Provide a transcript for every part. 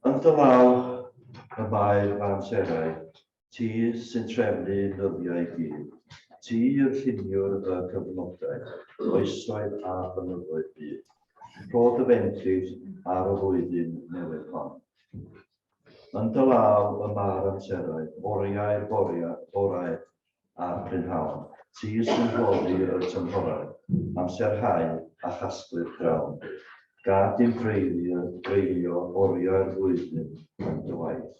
Yn dy law y mae'r amserau, ti sy'n trefnu dyddiau i gyd. Ti yw'r lluniwr y cyfnodau, oesoedd a blynyddoedd byd. Rho dy fendith ar y flwyddyn newydd hon. Yn dy law y mae'r amserau, oriau'r boreau a'r prynhawn. Ti sy'n rhoddi y tymhorau, amser hau a chasglu'r grawn. Gad i'm dreulio, dreulio oriau'r flwyddyn yn dy waith.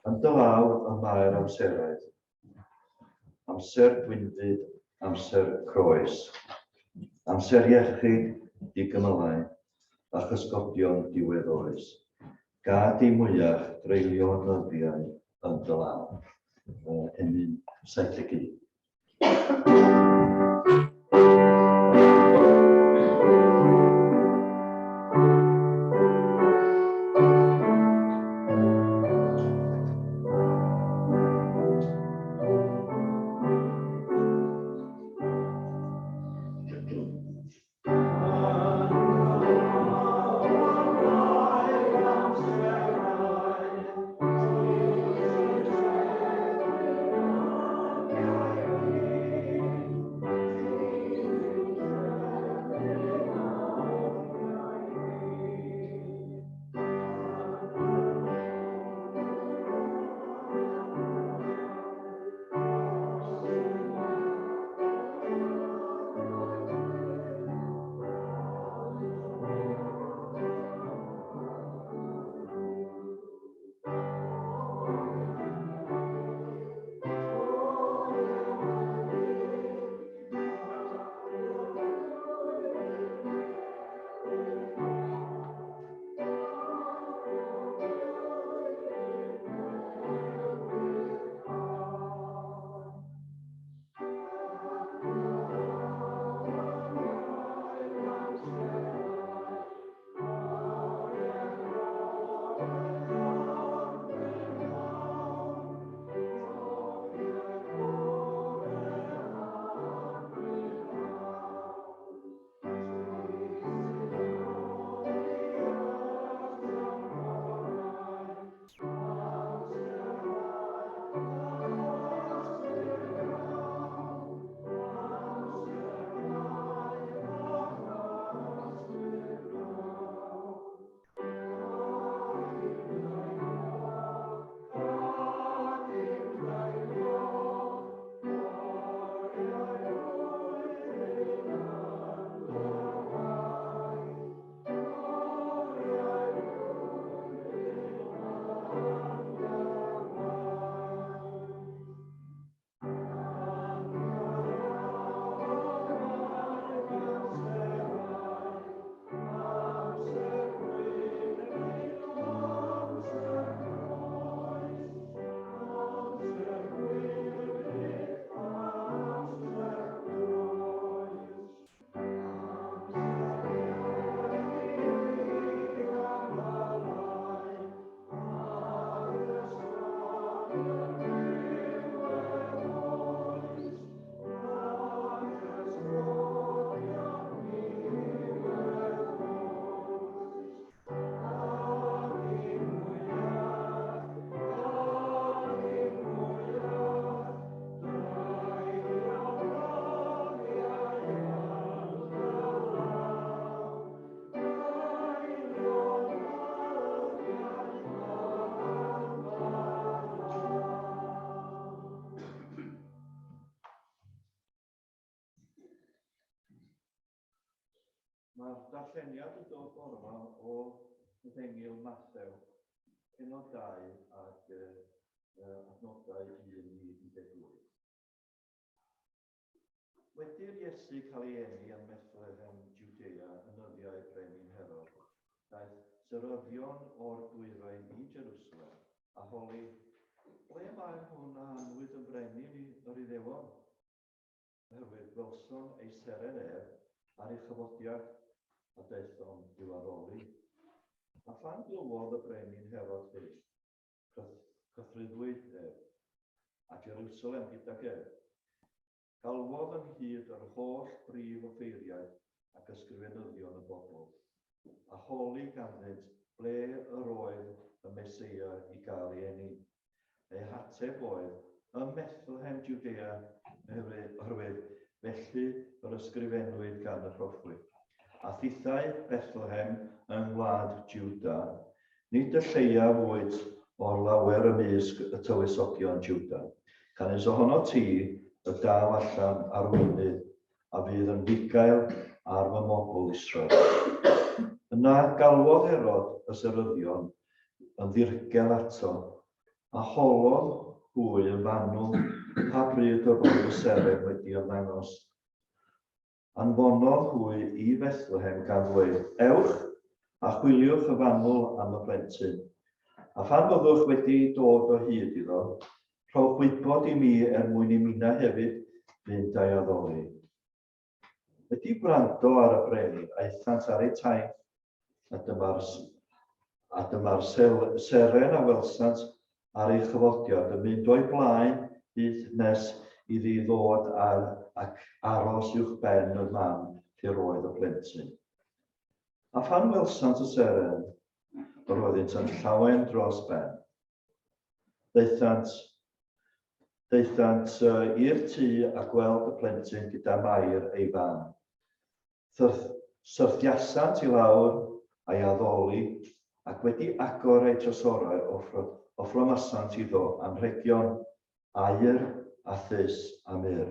Yn dy law y mae'r amserau, amser gwynfyd, amser croes, amser iechyd digymylau a chysgodion diwedd oes. Gad i mwyach dreulio nyddiau yn dy law. Emyn 71. Mae'r darlleniad yn dod bore 'ma o Efengyl Mathew, pennod 2 ac adnodau 1 i 18. Wedi'r Iesu cael ei eni ym Methlehem, Jwdea, yn nyddiau Brenin Herod, daeth seryddion o'r dwyrain i Jerusalem a holi, Ble mae'r hwn a anwyd yn frenin i yr Iddewon? Oherwydd gwelsom ei seren ef ar ei chyfodiad, a daethom i'w addoli. A phan glywodd y brenin Herod hyn, cythruddwyd ef, a Jerusalem gydag ef. Galwodd ynghyd yr holl brif offeiriaid ac ysgrifenyddion y bobl, a holi ganddynt ble yr oedd. y Meseia i gael ei eni. Eu hateb oedd, Ym Methlehem, Jwdea, oherwydd felly yr ysgrifennwyd gan y proffwyd. A thithau, Bethlehem, yng ngwlad Jwda, nid y lleiaf wyt o'r lawer ymysg y tywysogion Jwda, canys ohonot ti y daw allan arweinydd a fydd yn fugail ar fy mobl Israel. Yna galwodd Herod y seryddion yn ddirgel ato, a holodd hwy yn fanwl pa bryd yr oedd y seren wedi ymddangos. Anfonodd hwy i Fethlehem gan ddweud, Ewch, a chwiliwch y fanwl am y plentyn. A phan fyddwch wedi dod o hyd iddo, rhowch wybod i mi er mwyn i minnau hefyd fynd a'i addoli. Wedi gwrando ar y brenin, aethant ar eu taith, a dyma'r a dyma'r seren a welsant ar ei chyfodiad yn mynd o'i blaen hyd nes iddi ddod ar ac aros uwchben y man lle roedd y plentyn. A phan welsant y seren, yr oeddynt yn llawen dros ben. Daethant, daethant i'r tŷ a gweld y plentyn gyda Mair ei fam. Syrthiasant i lawr a'i addoli, ac wedi agor eu trysorau offrymasant iddo anrhegion, aur a thus a myrr.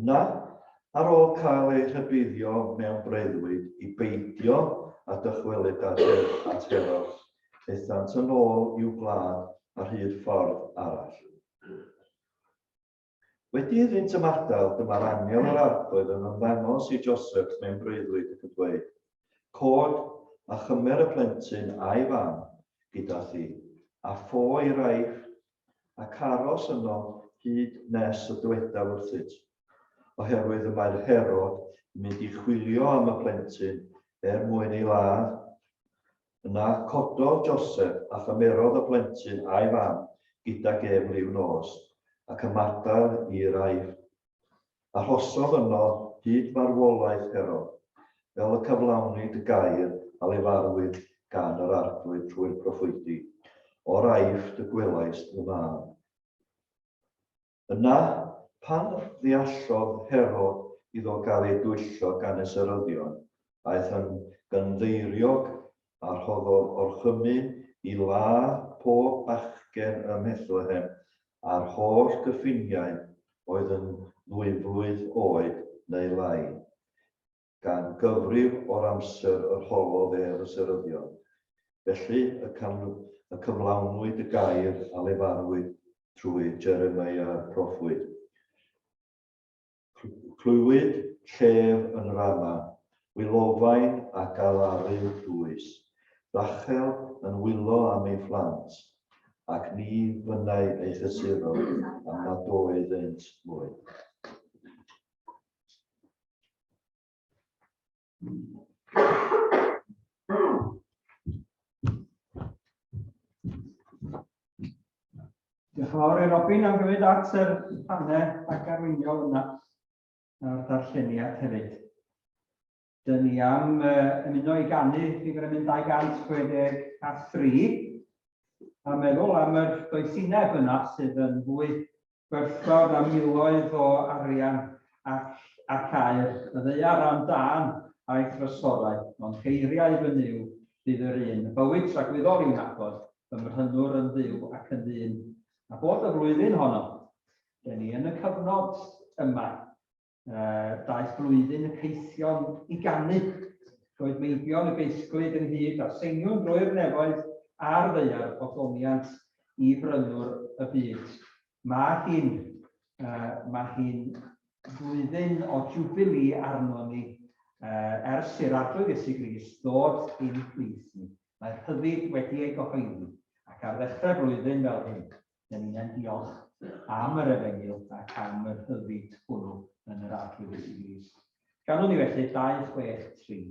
Yna, ar ôl cael eu rhybuddio mewn breuddwyd i beidio â dychwelyd at Herod, aethant yn ôl i'w gwlad ar hyd ffordd arall. Wedi iddynt ymadael, dyma'r angel yr Arglwydd yn ymddangos i Joseff mewn breuddwyd ac yn dweud, Cod a chymer y plentyn a'i fam gyda thi, a ffo i'r Aifft, ac aros yno hyd nes y dywedaf wrthyt, oherwydd y mae'r Herod yn mynd i chwilio am y plentyn er mwyn ei ladd. Yna cododd Joseph a chymerodd y plentyn a'i fam gydag ef liw nos, ac ymadael i'r Aifft. Arhosodd yno hyd farwolaeth Herod, fel y cyflawnid y gair a lefarwyd gan yr Arglwydd trwy'r proffwydi, O'r Aifft y gwelaist fy mab. Yna, pan ddeallodd Herod iddo gael ei dwyllo gan y seryddion, aeth yn gynddeiriog a rhoddodd orchymyn i ladd pob bachgen ym Mhethlehem a'r holl gyffiniau oedd yn ddwyflwydd oed neu lai, gan gyfrif o'r amser yr holodd ef y seryddion. Felly y y cyflawnwyd y gair a lefarwyd trwy Jeremeia'r proffwyd. Clywyd llef yn Rama, wylofain a galaru dwys, Rachel yn wylo am ei phlant, ac ni fynnai ei chysuro am nad oeddynt mwy. Diolch yn fawr i Robin am gymryd at yr rhannau ac arweiniol yna a'r darlleniad hefyd. Dyn ni am ymuno i ganu rhif yr emyn 263 a meddwl am yr doethineb yna sydd yn fwy gwerthfawr na miloedd o arian ac ac aur, y ddaear am dân a'i thrysorau, ond geiriau fy Nuw fydd yr un, y bywyd tragwyddol i'w nabod, fy mhrynwr yn Dduw ac yn ddyn. A bod y flwyddyn honno, dyn ni yn y cyfnod yma, daeth blwyddyn y caethion i ganu. Roedd meibion y geisglyd ynghyd â seiniwn drwy'r nefoedd a'r ddaear o doniant i brynwr y byd. Mae hi'n mae hi'n flwyddyn o jiwbilî arnon ni ers i'r Arglwydd Iesu Grist ddod i'n plith ni. Mae rhyddid wedi ei gyhoeddi, ac ar ddechrau blwyddyn fel hyn, Dyn ni'n diolch am yr efengyl ac am yr rhyddid hwnnw yn yr Arglwydd Iesu Grist. Ganwn ni felly 2, 6, 3.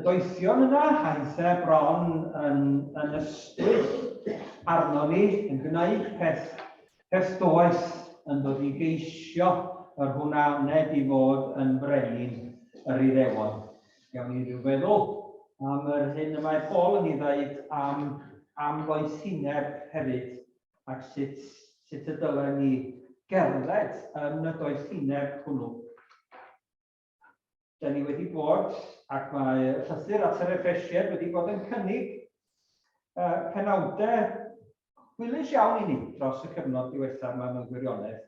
doethion yna, aethau bron yn, yn ystwyth arno ni, yn gwneud peth, peth doeth yn dod i geisio yr hwn a aned i fod yn frenin yr Iddewon. Gawn ni ryw feddwl am yr hyn y mae Paul yn ei ddeud am, am ddoethineb hefyd, ac sut, sut y dylen ni gerdded yn y doethineb hwnnw. Da ni wedi bod, ac mae llythyr at yr Effesiaid wedi bod yn cynnig penawdau hwylus iawn i ni dros y cyfnod diwethaf yma mewn gwirionedd,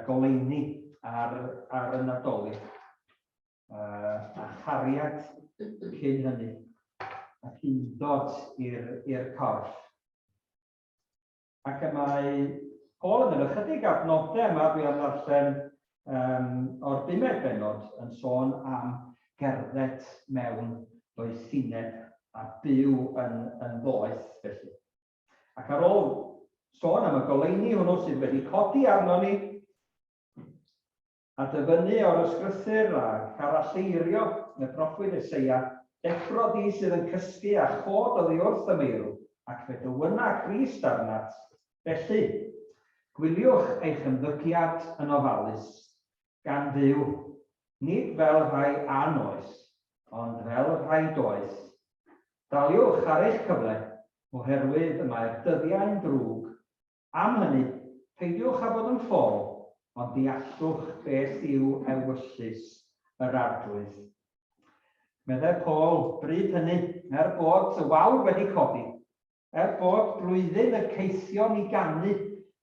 goleuni ar, ar y Nadolig a chariad cyn hynny, ac undod i'r corff. Ac y mae Paul yn yr ychydig adnodau yma dwi am ddarllen um, o'r bumed bennod yn sôn am gerdded mewn doethineb a byw yn, yn ddoeth felly. Ac ar ôl sôn am y goleuni hwnnw sydd wedi codi arno ni, A dyfynnu o'r Ysgrythur ac aralleirio y proffwyd Eseia, Deffro di sydd yn cysgu a chod oddi wrth y meirw, ac fe dywyna Crist arnat. Felly, gwyliwch eich ymddygiad yn ofalus, gan fyw, nid fel rhai annoeth, ond fel rhai doeth. Daliwch ar eich cyfle, oherwydd y mae'r dyddiau'n ddrwg. Am hynny, peidiwch â bod yn ffôl, ond deallwch beth yw ewyllys yr Arglwydd. Meddai Paul, bryd hynny, er bod y wawr wedi codi, er bod blwyddyn y caethion i ganu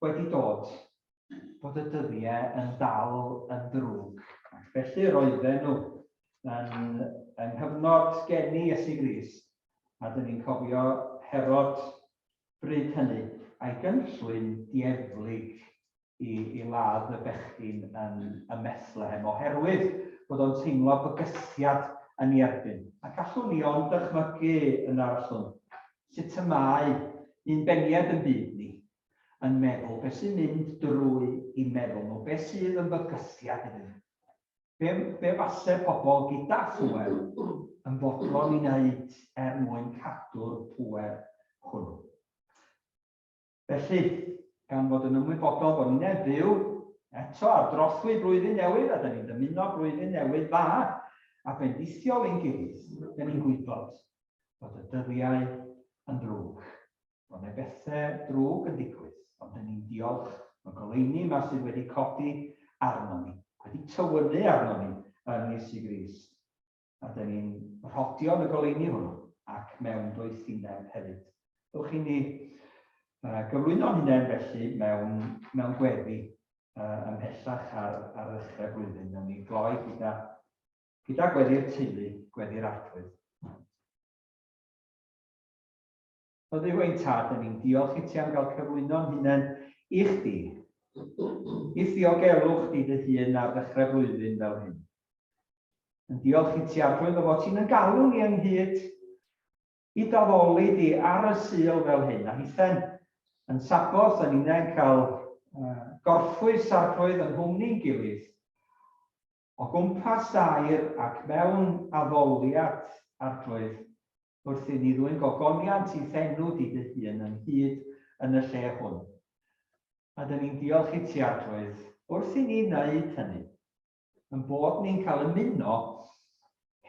wedi dod, bod y dyddiau yn dal yn ddrwg. Ac felly roedden nhw yn, yng nghyfnod geni Iesu Grist, a dyn ni'n cofio Herod bryd hynny, a'i gynllwyn dieflig i, i ladd y bechgyn yn, ym Methlehem, oherwydd bod o'n teimlo bygythiad yn ei erbyn. Ac allwn ni ond dychmygu yn arallwn sut y mae un beniad yn byd ni yn meddwl beth sy'n mynd drwy i meddwl nhw, beth sydd yn fygythiad iddyn nhw. Be, be fase pobl gyda phŵer yn fodlon i wneud er mwyn cadw'r pŵer hwnnw? Felly, gan fod yn ymwybodol bod ni'n fyw eto ar drothwy blwyddyn newydd, a da ni'n dymuno blwyddyn newydd dda a bendithiol i'n gilydd, da ni'n gwybod bod y dyddiau yn ddrwg. Mae 'na bethe drwg yn digwydd, ond dyn ni'n diolch am y goleuni yma sydd wedi codi arnon ni, wedi tywynnu arnon ni yn Iesu Grist. A dyn ni'n rhodio yn y goleuni hwnnw ac mewn doethineb hefyd. Dewch i ni gyflwyno'n hunain felly mewn, mewn gweddi ymhellach ar, ar ddechrau blwyddyn. Nawn ni gloi gyda, gyda gweddi'r teulu, gweddi'r Arglwydd. O Dduw ein Tad, dyn ni'n diolch i ti am gael cyflwyno'n hunain i chdi, i'th ddiogelwch di dy hun ar ddechrau blwyddyn fel hyn. Yn diolch i ti Arglwydd o fod ti'n yn galw ni ynghyd i daddoli di ar y Sul fel hyn, a hithen yn Saboth yn una'n cael gorffwys Arglwydd yng nghwmni'n gilydd, o gwmpas dair ac mewn addoliad Arglwydd, wrth i ni ddwyn gogoniant i'th enw di dy hun ynghyd yn y lle hwn. A dyn ni'n diolch i ti, Arglwydd, wrth i ni wneud hynny, yn bod ni'n cael ymuno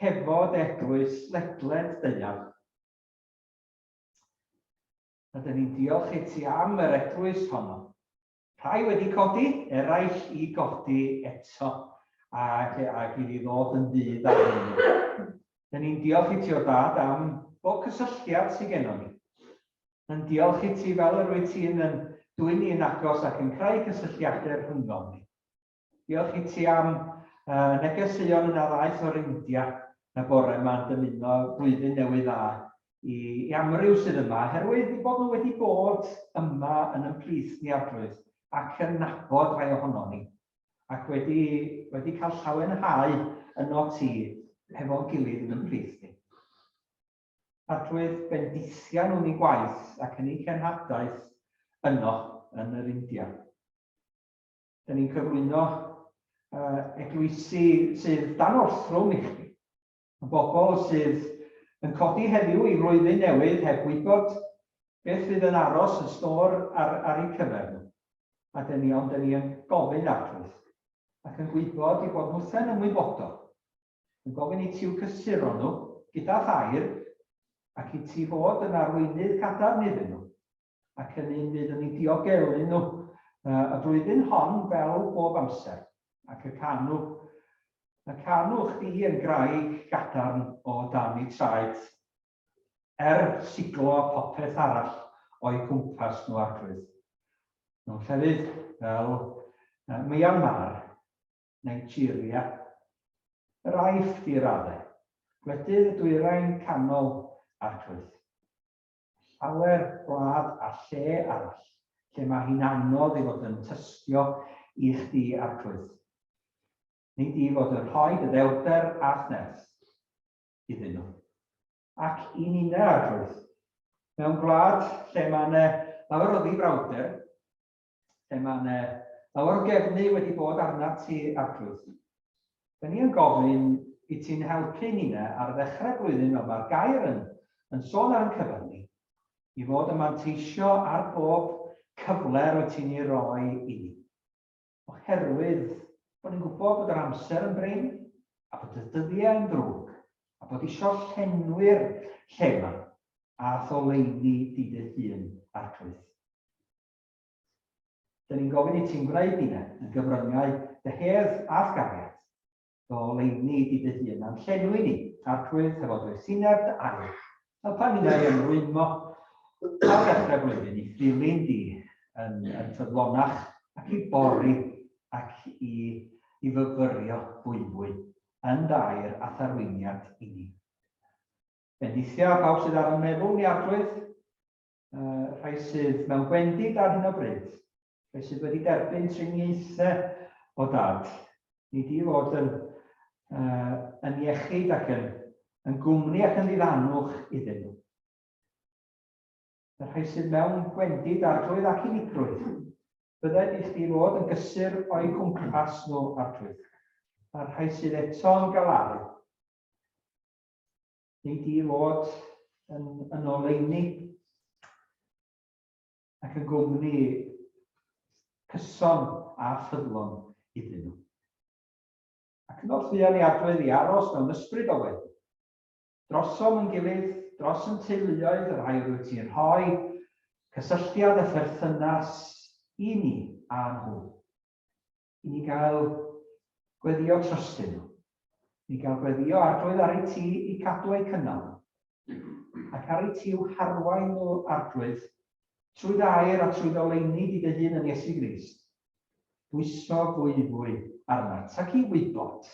hefo dy eglwys ledled daear. A dyn ni'n diolch i ti am yr eglwys honno, Rhai wedi codi, eraill i godi eto, ac, ac iddi ddod yn ddydd ar hynny. Dyn ni'n diolch i ti o dad am bob cysylltiad sydd gennon ni. Yn diolch i ti fel yr wyt ti'n yn dwyn ni yn agos ac yn creu cysylltiadau rhyngom ni. Diolch i ti am uh, negeseuon yna ddaeth o'r India y bore yma'n dymuno blwyddyn newydd dda i, i amryw sydd yma, oherwydd eu bod nhw wedi bod yma yn yn plith ni Arglwydd ac yn nabod rhai ohonon ni ac wedi, wedi cael llawenhau yno ti hefo'n gilydd yn yn plith ni. Arglwydd, bendithia nhw'n eu gwaith ac yn eu cenhadaeth yno yn yr India. Dyn ni'n cyflwyno uh, eglwysi sydd dan orthrwm i chdi. Y bobl sydd yn codi heddiw i flwyddyn newydd heb wybod beth fydd yn aros yn stôr ar, ar eu cyfer nhw. A dyn ni, ond dyn ni yn gofyn Arglwydd, ac yn gwybod i bod nhwthen ymwybodol, yn gofyn i ti'w cysuro nhw gyda thair, ac i ti fod yn arweinydd cadarn iddyn nhw, ac yn un fydd yn eu diogelu nhw y flwyddyn hon fel bob amser, ac y canw, y canw chdi yn graig gadarn o dan eu traed, er siglo popeth arall o'u cwmpas nhw Arglwydd. Mewn llefydd fel Myanmar, Nigeria, yr Aifft i raddau, gwledydd y Dwyrain Canol Arglwydd. Llawer gwlad a lle arall lle mae hi'n anodd i fod yn tystio i chdi Arglwydd. Nid i fod yn rhoi dy ddewrder a'th nerth iddyn nhw. Ac i ninne Arglwydd, mewn gwlad lle mae yna lawer o ddifrawder, lle mae yna lawer o gefnu wedi bod arnat ti, Arglwydd. Dyn ni yn gofyn i ti'n helpu ninne ar ddechrau blwyddyn fel mae'r gair yn, yn sôn ar yn cyfer ni, i fod yn manteisio ar bob cyfle rwyt ti'n ei roi i ni. Oherwydd bod ni'n gwybod bod yr amser yn brin, a bod y dyddiau yn ddrwg, a bod isio llenwi'r lle yma, a tholeini di dy hun, Arglwydd. Dyn ni'n gofyn i ti'n gwneud ni yn gyfryngau dy hedd a'th gariad, dy oleuni di dy hun a'n llenwi ni, Arglwydd, hefo doethineb dy air. Helpa ninnau ymrwymo ar ddechrau blwyddyn i ddilyn di yn, yn ffyddlonach ac i bori ac i, i fyfyrio fwyfwy yn dair a tharweiniad i ni. Bendithia pawb sydd ar yn meddwl ni, Arglwydd, rhai sydd mewn gwendid ar hyn o bryd, rhai sydd wedi derbyn triniaethau o dad, nid i fod yn, uh, yn iechyd ac yn, yn gwmni ac yn ddiddanwch iddyn nhw. Y rhai sydd mewn gwendid arglwydd ac unigrwydd, bydded i chdi fod yn gysur o'i cwmpas nhw arglwydd. A'r rhai sydd eto'n galaru, Nid i fod yn, yn oleuni ac yn gwmni cyson a ffyddlon iddyn nhw. Ac yn orthuan i Arglwydd i aros mewn ysbryd o weddi. Drosom yn gilydd, dros yn teuluoedd y rhai rwyt ti'n rhoi cysylltiad a pherthynas i ni a nhw. I ni gael gweddio trostyn nhw. I ni gael gweddio Arglwydd ar eu ti i cadw eu cynnal. Ac ar eu ti i'w harwain nhw Arglwydd trwy ddair a trwy ddoleini di dy hun yn Iesu Grist. Bwyso fwyfwy arnat ac i wybod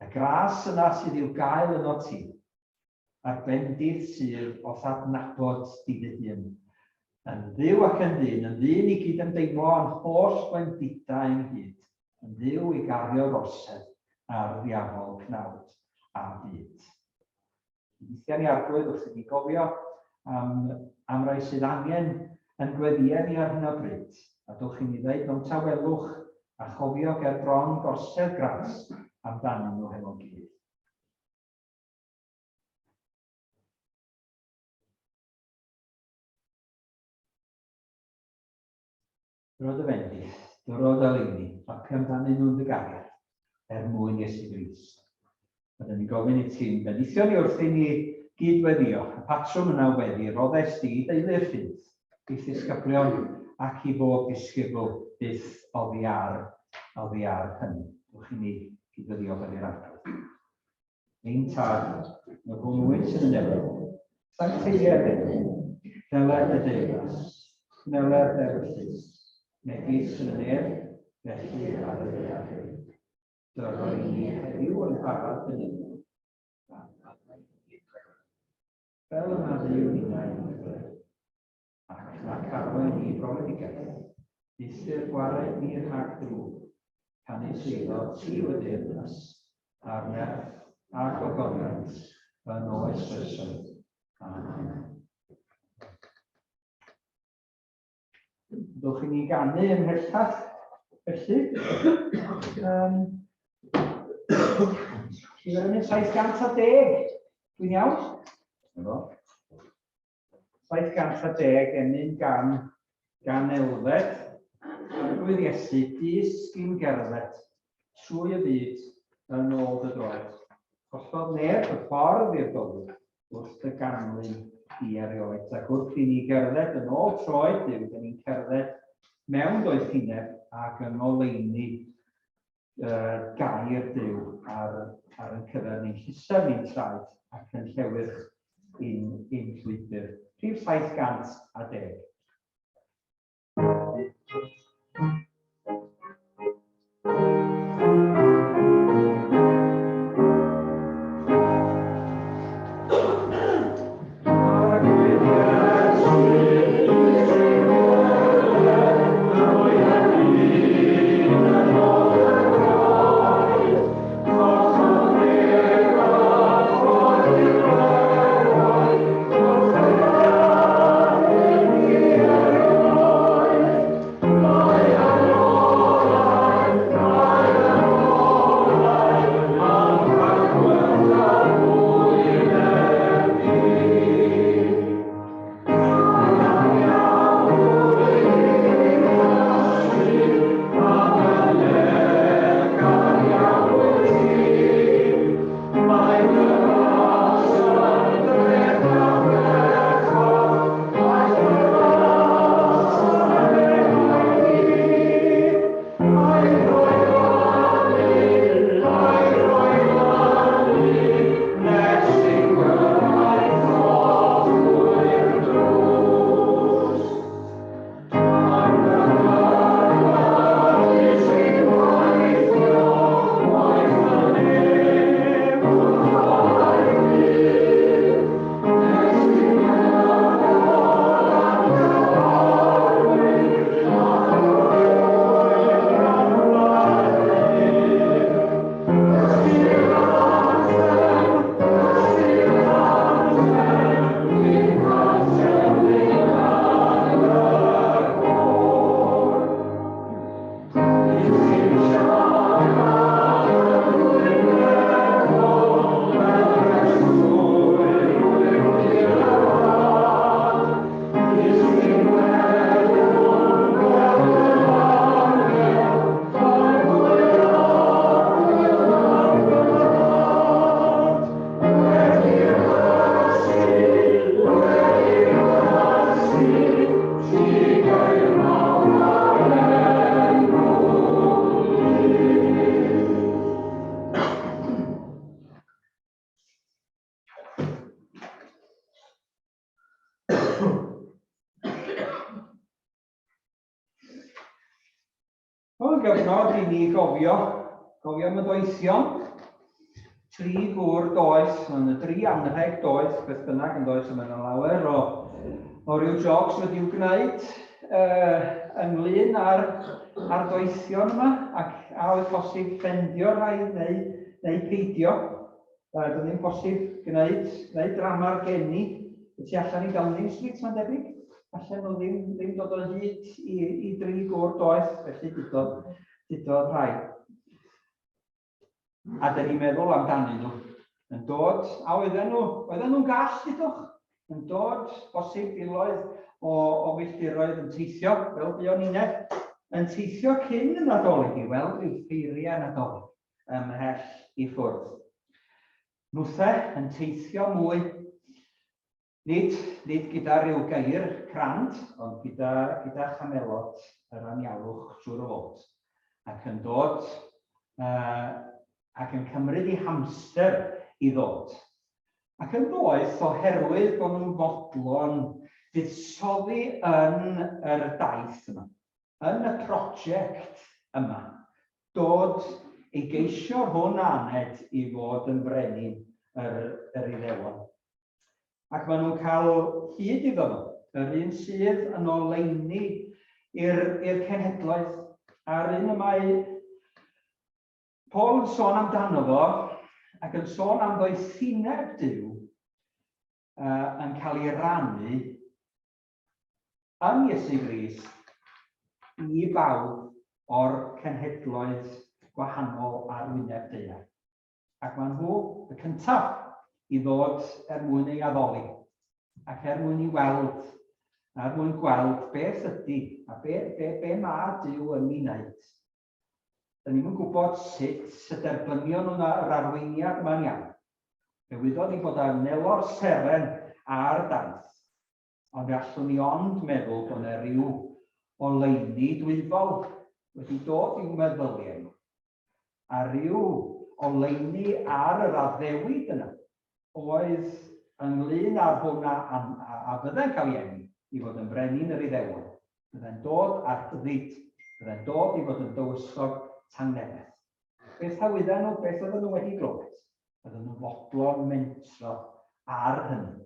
y gras yna sydd i'w gael yno ti a'r bendith sydd o'th adnabod di dy hun, yn Dduw ac yn ddyn, yn ddyn i gydymdeimlo â'n holl wendidau ynghyd, yn Dduw i gario'r orsedd ar ddiafol cnawd a byd. Weithiau ni Arglwydd wrth i ni gofio am, am rai sydd angen yn gweddïau ni ar hyn o bryd, a dwch i ni ddeud mewn tawelwch a chofio ger bron gorsedd gras amdanyn nhw hefo'n gilydd. Dyro dy fendith, dyro dy oleuni, ac amdanyn nhw'n dy gariad, er mwyn Iesu Grist. A dyn ni'n gofyn i ti'n bendithio ni wrth i ni gyd-weddio, y patrwm yna o weddi roddes di i deulu'r ffydd, i'th ddisgyblion ac i bob disgybl byth oddi ar, oddi ar hynny. Dwch i ni gyd-weddio gweddi'r Arglwydd. Ein Tad, yr hwn wyt yn y nefoedd, sancteiddier dy enw, deler dy deyrnas, gneler dy ewyllys, megis yn y nef, felly ar y ddaear hefyd. Dyro i ni heddiw yn bara dynyddiol, a maddau i ni fel y maddeuwn ninnau yn y Ac nac arwain ni i brofedigaeth, eithr gwared ni rhag drwg, canys eiddo ti yw y deyrnas, a'r nerth, a'r gogoniant, yn oes oesoedd. Amen. Dewch i ni ganu ymhellach, felly. Um, Rhif 710. Dwi'n iawn? Yno. 710 emyn gan, gan Elfed, Arglwydd Iesu, dysg i'm gerdded, trwy y byd, yn ôl dy droed. Collodd neb y ffordd i'r golwg, wrth dy ganlyn di erioed. Ac wrth i ni gerdded yn ôl troed Duw, dyn ni'n cerdded mewn doethineb ac yng ngoleuni uh, gair Duw ar, ar ein cyfer ni'n llusern ni'n traed ac yn llewyrch i'n, ein llwybr. Rhif 710. Wel, gyfnod i ni gofio, gofio am y doethion. Tri gŵr doeth, yn y dri anrheg doeth, beth bynnag yn doeth, yma yna lawer o, o ryw jogs wedi'w gwneud uh, ynglyn â'r, ar doethion yma, ac a oedd posib ffendio rhai neu, neu peidio. Doedd ddim posib gwneud, gwneud drama'r geni y tu allan i Downing Street, mae'n debyg. Allan nhw ddim, ddim dod o hyd i, i dri gŵr doeth, felly dudodd, dudodd rhai. A dyn ni'n meddwl amdanyn nhw. Yn dod, a oedden nhw, oedden nhw'n gall, dudwch, yn dod, bosib filoedd o, o filltiroedd yn teithio, fel buon ninnau, yn teithio cyn y Nadolig i weld rhyw ffeiriau Nadolig ymhell i ffwrdd. Nwthe yn teithio mwy, nid, nid gyda rhyw geir crand, ond gyda, gyda chamelod yr anialwch siŵr o fod, ac yn dod uh, ac yn cymryd eu hamser i ddod. Ac yn ddoeth oherwydd bod nhw'n fodlon buddsoddi yn yr daith yma, yn y prosiect yma, dod i geisio rhwn aned i fod yn frenin yr, yr Iddewon. Ac maen nhw'n cael hyd iddo fo, yr un sydd yn oleuni i'r, i'r cenhedloedd, a'r un y mae Paul yn sôn amdano fo, ac yn sôn am ddoethineb Duw uh, yn cael ei rannu yn Iesu Grist i bawb o'r cenhedloedd gwahanol ar wyneb daear. Ac maen nhw y cyntaf i ddod er mwyn ei addoli ac er mwyn i weld, er mwyn gweld beth ydy a be, be, be mae Duw yn ei wneud. Da ni'm yn gwybod sut y derbynion nhw yr arweiniad yma'n iawn. Fe wyddon ni bod a wnelo'r seren ar daith, ond fe allwn ni ond meddwl bod yna ryw oleuni dwyfol wedi dod i'w meddyliau nhw, a rhyw oleuni ar yr addewid yna oedd ynglyn â'r hwn a, a, a fydde'n cael ei eni i fod yn frenin yr Iddewon. Byddai'n dod â rhyddid, byddai'n dod i fod yn dywysog tangnefedd. Beth a wydden nhw, beth oedden nhw wedi glywed? Oedden nhw'n fodlon mentro ar hynny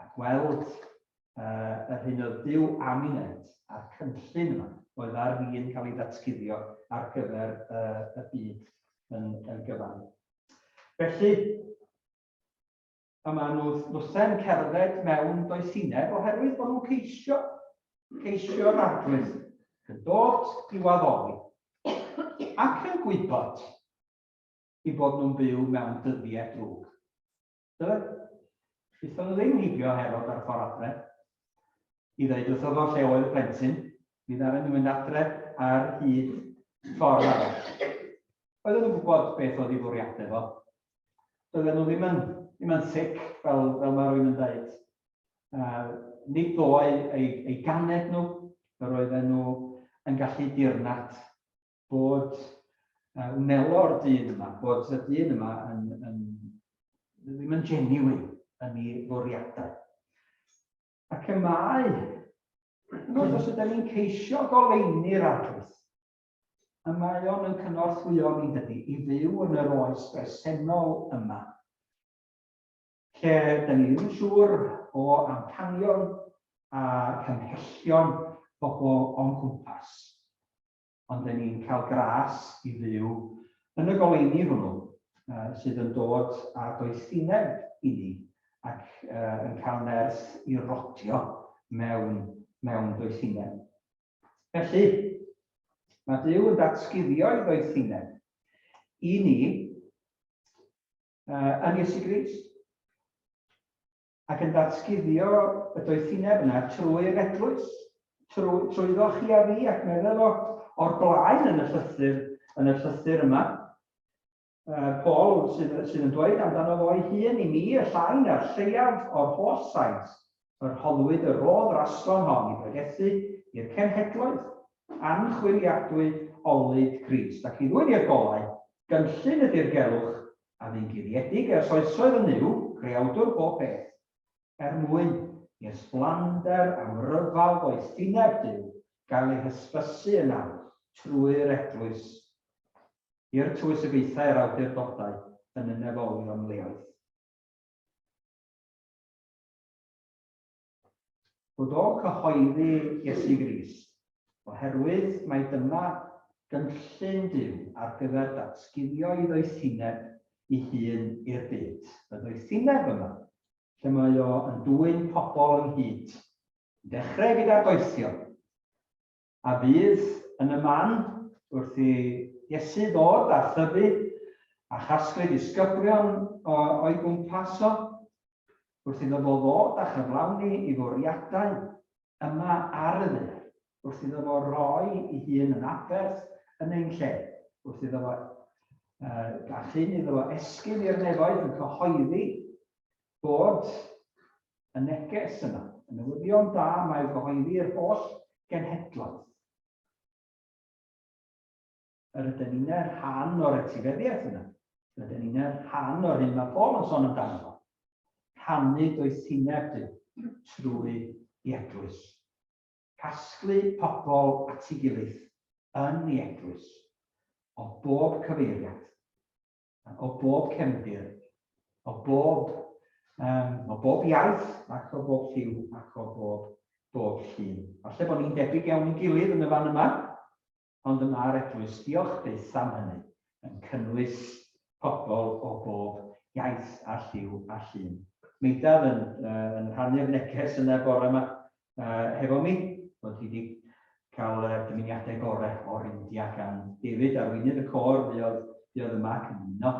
a gweld uh, yr hyn oedd Duw am ei wneud a'r cynllun yma oedd ar fin cael ei ddatguddio ar gyfer uh, y byd yn, yn gyfan. Felly, y maen nhw wrthen cerdded mewn doethineb oherwydd bod nhw'n ceisio, ceisio'r arglwydd, yn dod i'w addoli, ac yn gwybod i bod nhw'n byw mewn dyddiau drwg. Dyna, aethon nhw ddim heibio Herod ar ffordd adre i ddeud wrtho fo lle oedd y plentyn. Mi ddaru nhw mynd adre ar hyd ffordd arall. Oedden nhw'n gwybod beth oedd ei fwriadau fo. Doedden nhw ddim yn, ddim yn sic, fel, fel mae rhywun yn dweud. Nid ddoe ei, ei ganed nhw, yr oedden nhw yn gallu dirnad bod wnelo'r dyn yma, bod y dyn yma yn, yn, ddim yn genuine yn ei fwriadau. Ac y mae, wrth os ydym ni'n ceisio goleuni'r arglwydd, y mae o'n yn cynorthwyo ni dydy i fyw yn yr oes bresennol yma, lle dyn ni ddim yn siŵr o amcanion a cymhellion pobl o'n cwmpas. Ond dyn ni'n cael gras i fyw yn y goleuni hwnnw sydd yn dod â doethineb i ni ac yn cael nerth i rodio mewn, mewn doethineb. Felly, mae Duw yn datguddio'i ddoethineb i ni yn Iesu Grist. Ac yn datguddio y doethineb yna trwy'r eglwys, trwy, trwyddo chi a fi, ac meddwl o, o'r blaen yn y llythyr, yn y llythyr yma, Paul sydd, sydd yn dweud amdano fo ei hun i mi, y llai na'r lleiaf o'r holl saint, yr rhoddwyd y rodd raslon hon i bregethu i'r cenhedloedd, anchwiliadwy olud Crist, ac i ddwyn i'r golau gynllun y dirgelwch a fu'n guddiedig ers oesoedd yn Nuw, Creawdwr pob peth, er mwyn i ysblander amryfal ddoethineb Duw gael ei hysbysu yn awr trwy'r Eglwys i'r tywysogaethau a'r awdurdodau yn y nefolion leoedd. Bod o'n cyhoeddi Iesu Grist, oherwydd mai dyma gynllun Duw ar gyfer datguddio'i ddoethineb ei hun i'r byd. Y ddoethineb yma, lle mae o yn dwyn pobl ynghyd, yn dechrau gyda'r doethion, a fydd yn y man wrth i Iesu ddod a thyfu a chasglu disgyblion o'i gwmpas o, wrth iddo fo ddod a chyflawni ei fwriadau yma ar y ddaear, wrth iddo fo roi ei hun yn aberth yn ein lle, wrth iddo fo a chyn iddo fo esgyn i'r nefoedd yn cyhoeddi bod Y neges yma, y newyddion da mae i'w gyhoeddi i'r holl genhedloedd. Yr ydyn ni'n rhan o'r etifeddiaeth yna. Rydyn ni'n rhan o'r hyn mae Paul yn sôn amdano fo. Rhannu doethineb Duw trwy ei eglwys. Casglu pobl at ei gilydd yn ei eglwys o bob cyfeiriad. o bob cefndir, o bob, um, o bob iaith ac o bob lliw ac o bob, bob llun. Falle bod ni'n debyg iawn i'n gilydd yn y fan yma, ond y mae'r eglwys, diolch byth am hynny, yn cynnwys pobl o bob iaith a lliw a llun. Meidaf yn, uh, yn rhannu'r neges yna bore yma hefo mi, bod hi wedi cael dymuniadau gorau o'r India gan David, arweinydd y côr, fuodd, fuodd yma ac yn ymuno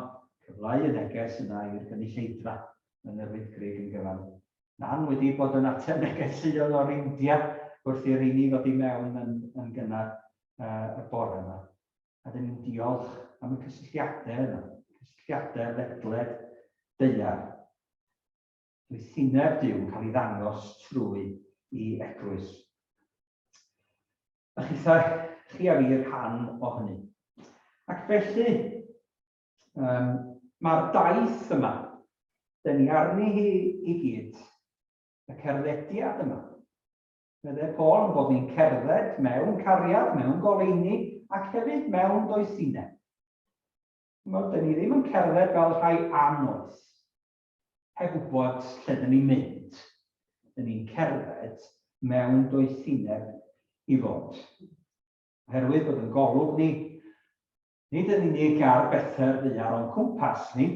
cyfleu y neges yna i'r gynulleidfa. yn yr Wyddgrug yn gyfan. Nan wedi bod yn ateb negeseuon o'r India wrth i'r rheini ddod i mewn yn, yn gynnar y bore yma. A dyn ni'n diolch am y cysylltiadau yna, cysylltiadau ledled daear. Doethineb Duw yn cael ei ddangos trwy i eglwys. A chithau, chi a fi rhan o hynny. Ac felly, mae'r daith yma, dyn ni arni hi i gyd, y cerddediad yma. Meddai Paul yn bod ni'n cerdded mewn cariad, mewn goleuni, ac hefyd mewn doethineb. Chimod, dyn ni ddim yn cerdded fel rhai annoeth, heb wybod lle dyn ni'n mynd. Dyn ni'n cerdded mewn doethineb i fod. Oherwydd bod yn golwg ni, nid yn unig ar bethau'r ddaear o'n cwmpas ni,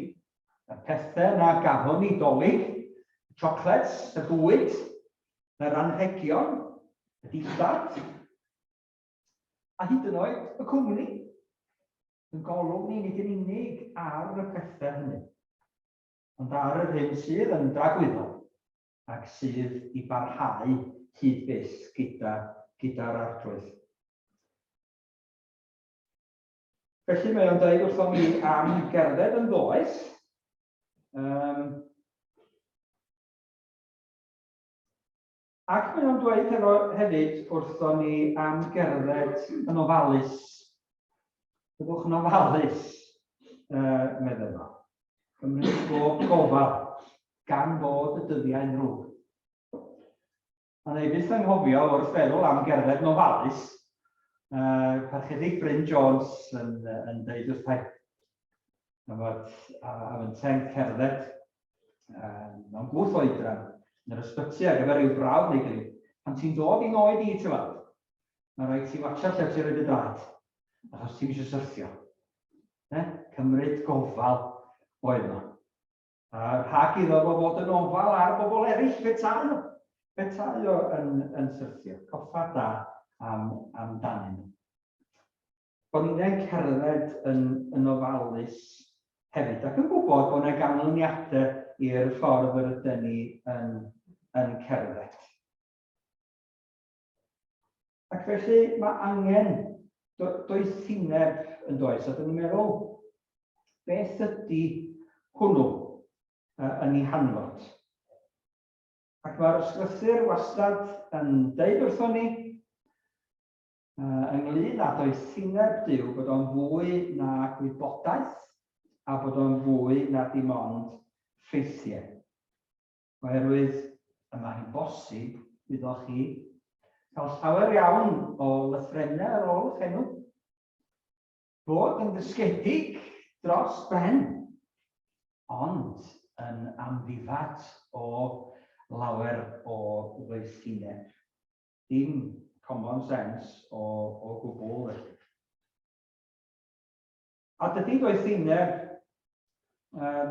y pethau na gafon ni dolig, y chocolates, y bwyd, yr anrhegion, y dillad, a hyd yn oed y cwmni. Yn golwg ni nid yn unig ar y pethau hynny, ond ar yr hyn sydd yn dragwyddol ac sydd i barhau hyd byth gyda gyda'r Arglwydd. Felly mae o'n dweud wrthon ni am gerdded yn ddoeth. Ac mae o'n dweud hefo, hefyd wrthon ni am gerdded yn ofalus. Byddwch yn ofalus, meddai fo. Cymryd bob gofal, gan fod y dyddiau'n ddrwg. A na i byth anghofio wrth feddwl am gerdded yn ofalus, Parchedig Bryn Jones yn, yn dweud wrthai, a fod a, a fyntau'n cerdded mewn gwth oedran yn yr ysbyty ar gyfer rhyw brawf neu gilydd. Pan ti'n dod i'n oed i, ti'n weld, mae rhaid ti watcha lle ti'n rhoi dy draed, achos ti'n eisiau syrthio. Ne? Cymryd gofal oedd yno. A rhag iddo fo fod yn ofal ar bobl eraill petai o, petai o yn, yn syrthio. Coffa da am, amdanyn nhw. Bod ni'n cerdded yn, yn ofalus hefyd, ac yn gwybod bod yna ganlyniadau i'r ffordd yr ydyn ni yn, yn cerdded. Ac felly mae angen do, doethineb yn does, a dyn ni'n meddwl, beth ydy hwnnw yn ei hanfod? Ac mae'r ysgrythur wastad yn deud wrthon ni, ynglyn â doethineb Duw, bod o'n fwy na gwybodaeth a bod o'n fwy na dim ond ffeithiau. Oherwydd y mae hi'n bosib, wyddoch chi, cael llawer iawn o lythrennau ar ôl eich enw, bod yn ddysgedig dros ben, ond yn amddifad o lawer o ddoethineb. Dim common sense o, o gwbl, felly. A dydy doethineb,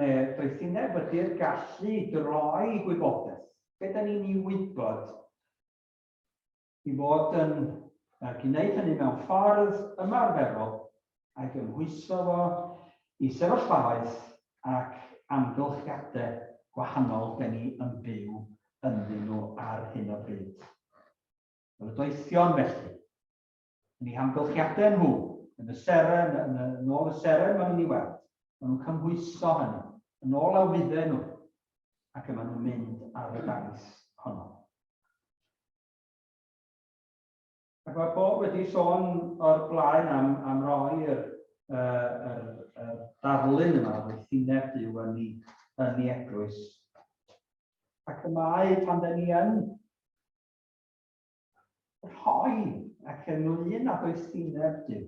neu doethineb ydy'r gallu i droi gwybodaeth. Be da ni'n ei wybod i fod yn gwneud hynny mewn ffordd ymarferol a'i gymhwyso fo i sefyllfaoedd ac amgylchiadau gwahanol 'den ni yn byw ynddyn nhw ar hyn o bryd. Fel y doethion felly, yn eu hamgylchiadau nhw, yn y seren, yn, y, yn ôl y seren maen nhw'n ei weld, maen nhw'n cymhwyso hynny, yn ôl awfudden nhw, ac y maen nhw'n mynd ar y daith honno. Ac mae Paul wedi sôn o'r blaen am, am roi'r yr, yr darlun yma o ddoethineb Duw yn ei, yn ei eglwys. Ac y mae pan da ni yn rhoi ac ynglyn â doethineb Duw,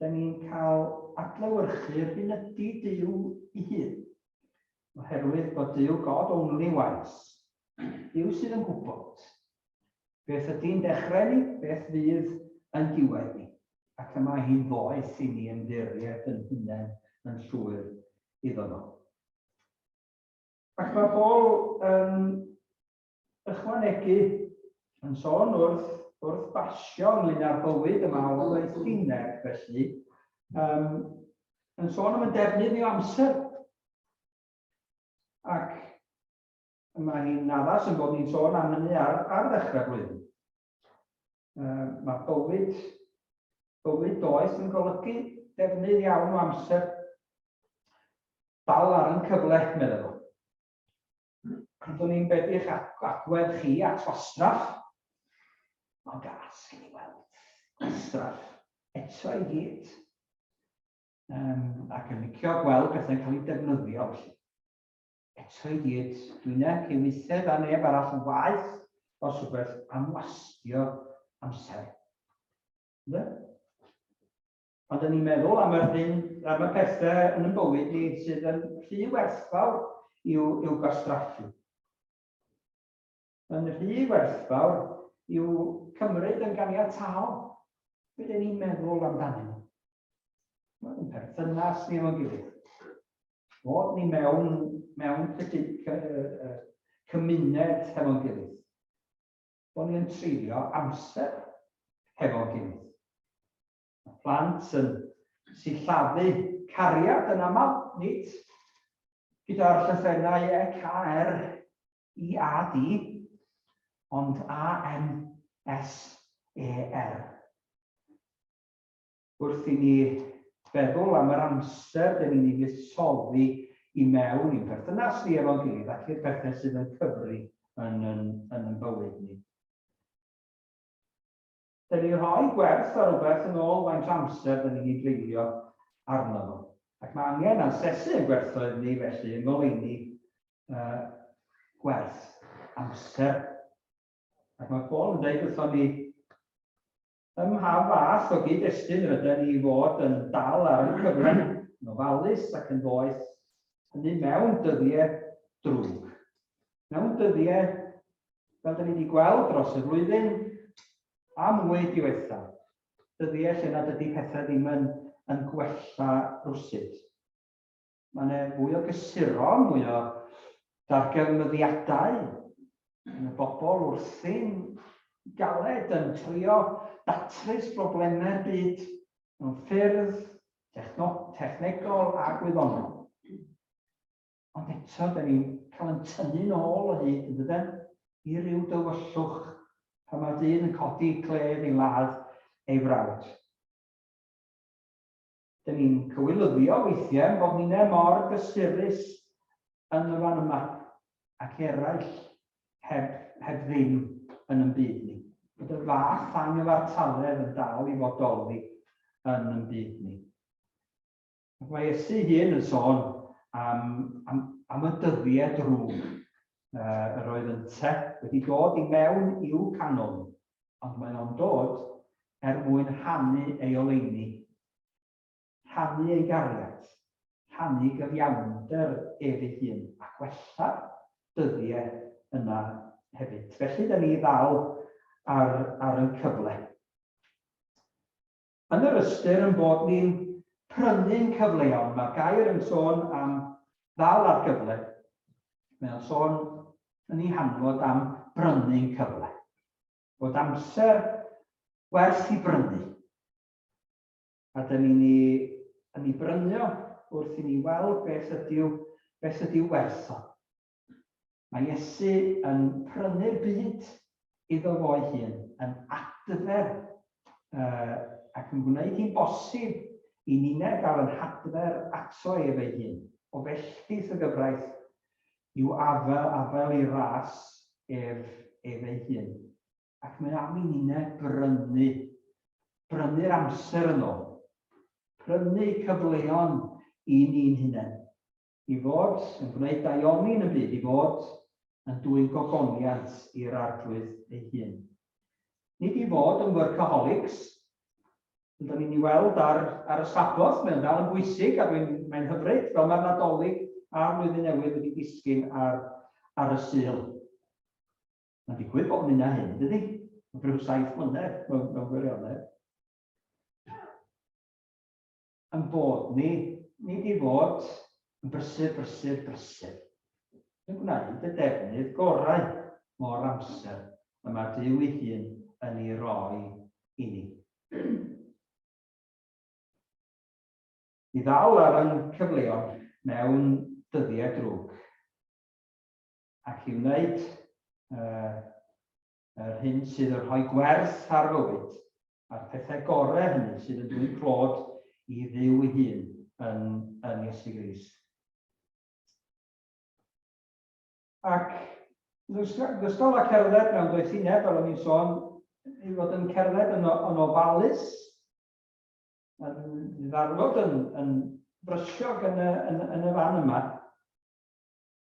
da ni'n cael adlewyrchu'r hyn ydy Duw ei hun. Oherwydd bod Duw God only wise. Duw sydd yn gwybod Beth ydy'n dechrau ni? Beth fydd yn diwedd ni? Ac y mae hi'n ddoeth i ni ymddiried yn hunain yn llwyr iddo fo. Ac mae Paul yn ychwanegu, yn sôn wrth, wrth basio ynglyn â'r bywyd yma o ddoethineb, felly, um, yn sôn am y defnydd o amser. Ac Mae hi'n addas yn bod ni'n sôn am hynny ar, ar ddechrau blwyddyn. Mae bywyd, bywyd doeth yn golygu defnydd iawn o amser. Dal ar yn cyfle, meddai fo. Byddwn ni'n bedi'ch agwedd chi at wastraff. Mae'n gas gen i weld gwastraff eto i gyd. Ac yn licio gweld pethau'n cael eu defnyddio felly. Eto i gyd, dwi'n e cyweithed a neb arall yn waeth os rhywbeth am wastio amser. Ynde? Ond dyn ni'n meddwl am yr hyn, am y pethau yn yn bywyd ni sydd yn rhy werthfawr i'w, i'w gwastraffu. Yn rhy werthfawr i'w cymryd yn ganiataol. Be dyn ni'n meddwl amdanyn nhw? Mae'n perthynas ni efo'n gilydd. Bod ni mewn, mewn cymuned hefo'n gilydd. Bod ni'n treulio amser hefo'n gilydd. Mae plant yn sillafu cariad yn aml, nid gyda'r llythrennau E, K, R, I, A, D, ond A, M, S, E, R. Wrth i ni feddwl am yr amser dyn ni'n ei fuddsoddi i mewn i'n perthynas ni efo'n gilydd ac i'r pethau sydd yn cyfri yn yn, yn yn bywyd ni. Dyn ni'n rhoi gwerth ar rhywbeth yn ôl faint o amser dyn ni'n ei dreulio arno fo. Ac mae angen asesu ein gwerthoedd ni felly yng ngoleuni gwerth amser. Ac mae Paul yn dweud wrthon ni Ym mha fath o gyd-destun rydyn ni i fod yn dal ar y cyfle, yn ofalus ac yn ddoeth, hynny mewn dyddiau drwg? Mewn dyddiau, fel dyn ni wedi gweld dros y flwyddyn a mwy diwethaf, dyddiau lle nad ydy pethau ddim yn, yn gwella rywsut. Mae yna fwy o gysuron, mwy o ddarganfyddiadau. Mae yna bobl wrthi'n galed yn trio datrys broblemau'r byd mewn ffyrdd technegol a gwyddonol. Ond eto, da ni'n cael yn tynnu'n ôl o hyd, yn dyden, i ryw dywyllwch pan mae dyn yn codi cledd i ladd ei frawd. Dyn ni'n cywilyddio weithiau bod ninnau mor gysurus yn y fan yma ac eraill heb, heb ddim yn yn byd ni. Bod y fath anghyfartaledd yn dal i fodoli yn yn byd ni. Ac mae Iesu hun yn sôn am, am, am y dyddiau drwg yr oedd ynte wedi dod i mewn i'w canol nhw, ond mae o'n dod er mwyn rhannu ei oleuni, rhannu ei gariad, rhannu gyfiawnder ef ei hun, a gwella'r dyddiau yna hefyd. Felly, da ni ddal ar, ar ein cyfle. Yn yr ystyr yn bod ni'n prynu'n cyfleon, mae'r gair yn sôn am ddal ar gyfle, mae o'n sôn yn ei hanfod am brynu'n cyfle. Bod amser werth i brynu. A dyn ni'n ei, yn ei brynu o wrth i ni weld beth ydyw, beth ydyw werth o. Mae Iesu yn prynu'r byd iddo fo'i hun, yn adfer ac yn gwneud hi'n bosib i ninne gael yn hadfer ato ef ei hun, o felltith y gyfraith i'w afael, afael ei ras ef, ef ei hun. Ac mae am i ninne brynu, brynu'r amser yn ôl, prynu cyfleon i ni'n hunain. I fod yn gwneud daioni yn y byd, i fod yn dwyn gogoniant i'r Arglwydd ei hun. Nid i fod yn workaholics, ond da ni'n ei weld ar, ar y Saboth, mae'n dal yn bwysig a dwi'n, mae'n hyfryd, fel mae'r Nadolig a'r Flwyddyn Newydd wedi disgyn ar, ar y Sul. Mae'n digwydd bod yn hyn a hyn, dydy? Rhyw 7 mlynedd mewn, mewn gwirionedd. Ein bod ni, nid i fod yn brysur, brysur, brysur, yn gwneud y defnydd gorau o'r amser y mae Duw ei hun yn ei roi i ni. I ddal ar ein cyfleon mewn dyddiau drwg. Ac i wneud yr hyn sydd yn rhoi gwerth ar fywyd, a'r pethau gorau hynny sydd yn dwyn clod i Dduw ei hun yn, yn Iesu Grist. Ac gystal â cerdded mewn doethineb, fel o'n i'n sôn, i fod yn cerdded yn, yn ofalus, yn ddarfod yn, yn brysiog yn y, yn, yn y fan yma,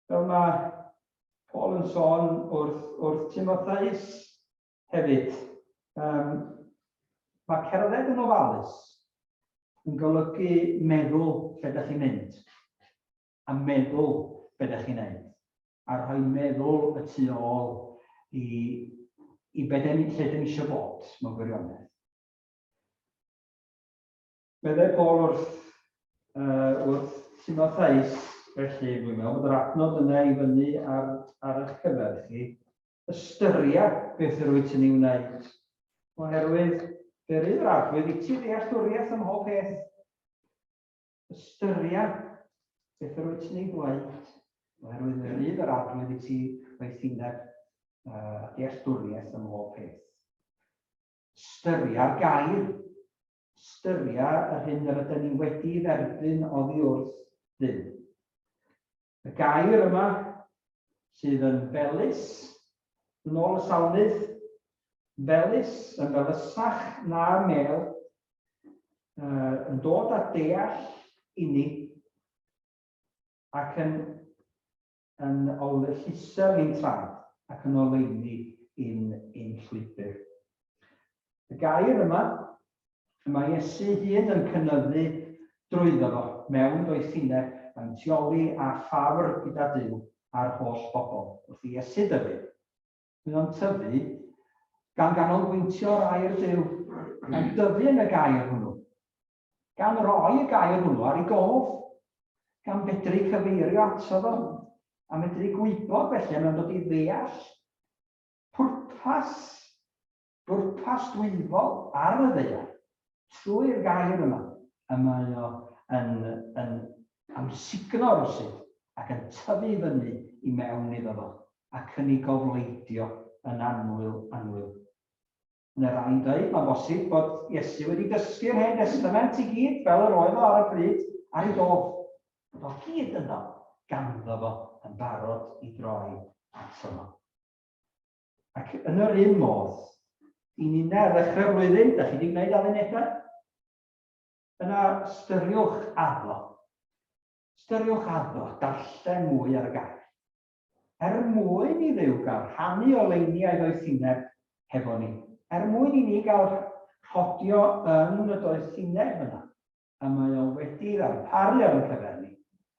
fel mae Paul yn sôn wrth, wrth Timotheus hefyd, um, mae cerdded yn ofalus yn golygu meddwl lle ydych chi'n mynd a meddwl be ydych chi'n neud a rhoi meddwl y tu ôl i, i be den, lle dyn ni eisiau bod mewn gwirionedd. Meddai Paul wrth, wrth Timotheus, felly, dwi'n meddwl bod yr adnod yna i fyny ar, ar eich cyfer chi, ystyria beth yr wyt yn ei wneud, oherwydd fe rydd yr Arglwydd i ti ddealltwriaeth ym mhob peth. Ystyria beth yr wyt yn ei ddweud, oherwydd fe rydd yr Arglwydd i ti ddoethineb a dealltwriaeth ym mhob peth. Ystyria'r gair. Ystyria yr hyn yr ydyn ni wedi dderbyn oddi wrth Dduw. Y gair yma sydd yn felys, yn ôl y salmydd, felys, yn felysach na'r mel, yn dod â deall inni ac yn yn llusern ein traed ac yn oleuni ein, ein llwybr. Y gair yma, y mae Iesu hun yn cynyddu drwyddo fo mewn doethineb, faintioli a ffafr gyda Duw a'r holl bobl. Wrth i Iesu dyfu, mae o'n tyfu gan ganolbwyntio ar air Duw, gan dyfu yn y gair hwnnw. gan roi y gair hwnnw ar ei gof, gan fedru cyfeirio ato fo, a medru gwybod felly, a mae'n dod i ddeall pwrpas, bwrpas dwyfol ar y ddaear, trwy'r gair yma, y mae o yn, yn amsugno rywsut ac yn tyfu i fyny i mewn iddo fo, ac yn ei gofleidio yn annwyl, annwyl. Mae rhai'n dweud, mae'n bosib, bod Iesu wedi dysgu'r Hen Destament i gyd fel yr oedd o ar y pryd ar ei gof. Bod o gyd yno ganddo fo yn barod i droi ato fo. Ac yn yr un modd, i ninne ar ddechrau'r flwyddyn, da chi wedi gwneud addunedau? Yna styriwch addo. Styriwch addo, darllen mwy ar y gair. Er mwyn i Dduw gael rhannu oleuni a'i ddoethineb hefo ni, er mwyn i ni gael rhodio yn y doethineb yna y mae o wedi ddarparu ar ein cyfer ni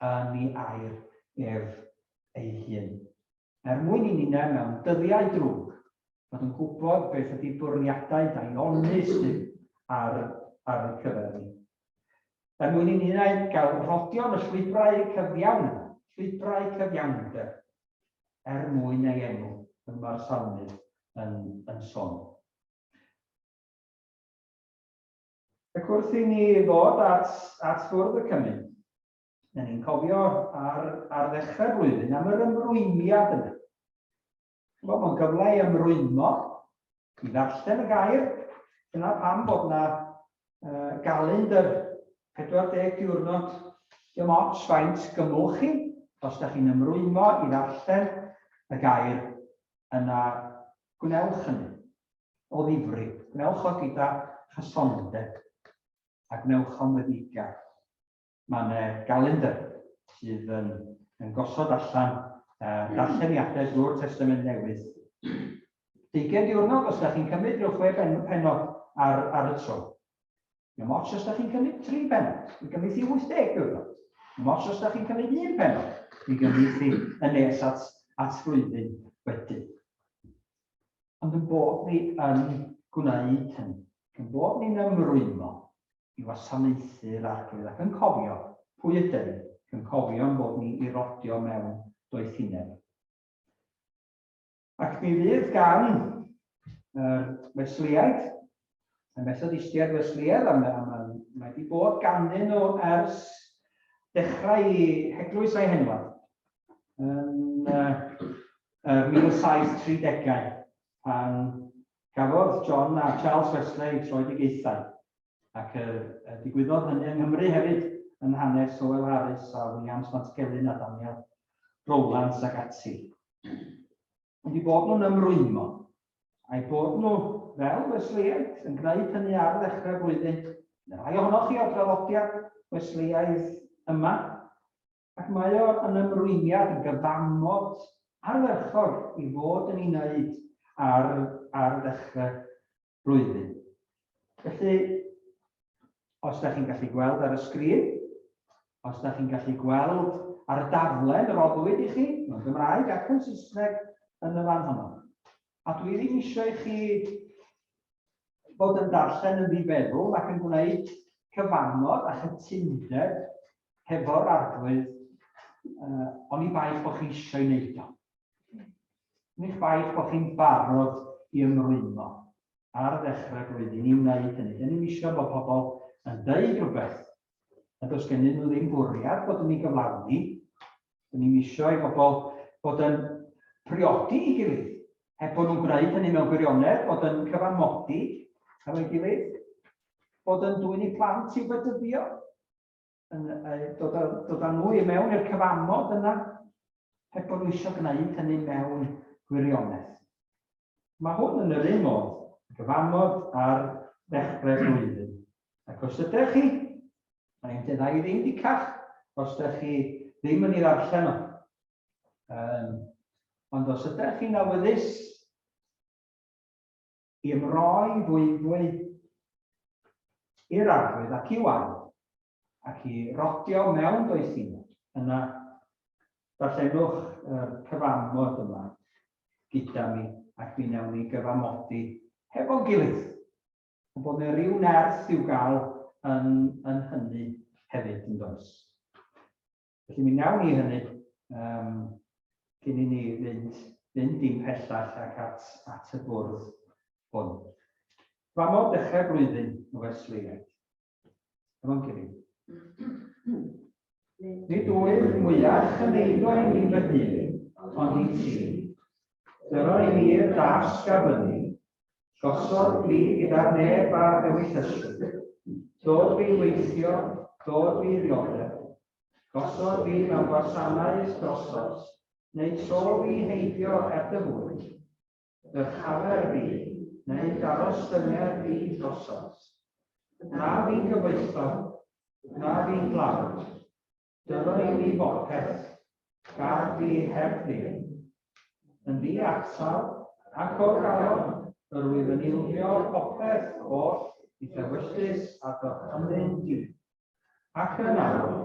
yn ei air ef ei hun. Er mwyn i ninne mewn dyddiau drwg fod yn gwybod beth ydy bwriadau daionus Duw ar, ar ein cyfer ni. Er mwyn i ninnau gael rhodio yn y llwybrau cyfiawn, llwybrau cyfiawnder, er mwyn ei enw, fel mae'r salmydd yn, yn sôn. Ac wrth i ni ddod at, at fwrdd y cymun, na ni'n cofio ar, ar ddechrau'r flwyddyn am yr ymrwymiad yna. Chimod, mae'n gyfle i ymrwymo, i ddarllen y gair. Dyna pam bod yna uh, galendr 40 diwrnod, dim ots faint gymwch chi, os da chi'n ymrwymo i ddarllen y gair, yna gwnewch hynny o ddifri. Gwnewch o gyda chysondeb a gwnewch o'n weddigar. Mae yna galendr sydd yn, yn gosod allan uh, darlleniadau drwy'r Testament Newydd. Deugain diwrnod os ydych chi'n cymryd rhyw chwe ben, penod ar, ar y tro. Dim ots os ydych chi'n cymryd tri penod, mi gymryd hi 80 diwrnod. Dim ots os ydych chi'n cymryd un penod, mi gymryd hi yn nes at, at flwyddyn wedyn. Ond yn bod ni yn gwneud hynny, yn bod ni'n ymrwymo i wasanaethu'r Arglwydd ac yn cofio pwy ydyn ni, ac yn cofio'n bod ni i rodio mewn doethineb. Ac mi fydd gan yr Wesleyaid, y Methodistiaid Wesleyaidd, a mae, mae, mae wedi bod ganddyn nhw ers dechrau i heglwys a'i henwad. Yn, yr 1730au pan gafodd John a Charles Wesley eu troedigaethau ac y, y digwyddodd hynny yng Nghymru hefyd yn hanes Howell Harris a Williams Pantycelyn a Daniel Rowlands ac ati. Ond i bod nhw'n ymrwymo, a'i bod nhw fel Wesleyaid yn gwneud hynny ar ddechrau'r flwyddyn, mae rhai ohonoch chi o'r draddodiad Wesleyaidd yma, ac mae o yn ymrwymiad, yn gyfamod ardderchog i fod yn ei wneud ar, ar ddechrau blwyddyn. Felly, os da chi'n gallu gweld ar y sgrin, os da chi'n gallu gweld ar y daflen roddwyd i chi, mewn Gymraeg ac yn Saesneg yn y fan honno. A dwi ddim eisiau i chi fod yn darllen yn ddifeddwl ac yn gwneud cyfamod a chytundeb hefo'r arglwydd, uh, oni bai bod chi eisiau ei wneud o. Nid ffaith bod chi'n barod i ymrwymo ar ddechrau blwyddyn i wneud hynny. Dyn ni'n eisiau bod pobl yn dweud rhywbeth a does gennyn nhw ddim bwriad bod yn ei gyflawni. Dyn ni'n eisiau i bobl fod yn priodi i gilydd, heb bod nhw'n gwneud hynny mewn gwirionedd, bod yn cyfamodi efo'i gilydd, bod yn dwyn eu plant i'w bedyddio, yn dod â, dod â nhw i mewn i'r cyfamod yna, heb bod nhw eisiau gwneud hynny mewn gwirionedd. Mae hwn yn yr un modd, gyfamod ar ddechrau'r flwyddyn. Ac os ydych chi, mae'n dydau i ddim dicach, os ydych chi ddim yn ei ddarllen o. Um, ond os ydych chi'n awyddus i ymroi fwyfwy i'r Arglwydd ac i'w air, ac i rodio mewn doethineb, yna darllenwch yr cyfamod yma gyda mi ac mi wnawn ni gyfamodi hefo'n gilydd. Ond bod yna ryw nerth i'w gael yn, yn hynny hefyd, yn does? Felly mi wnawn ni hynny um, cyn i ni fynd, fynd dim pellach ac at, at y bwrdd hwn. Famo dechrau blwyddyn o Wesleyaid. Efo'n gilydd. Nid wyf mwyach yn eiddo i mi fy hun, ond i ti. Dyro i mi'r dasg a fyny, gosod fi gyda'r neb a ewyllyswyd. Dod fi weithio, dod fi ddioddef, Gosod fi mewn gwasanaeth drosodd, neu tro fi heibio er dy fwyd, dyrchafer fi, neu darostynger fi drosodd. Na fi'n gyfoethog, na fi'n dlawd, dyro i mi bopeth, gad fi heb ddim. Yn ddi-atal ac o'r galon, yr wyf yn ildio popeth oll i dd'ewyllys a gorchymyn di. Ac yn awr,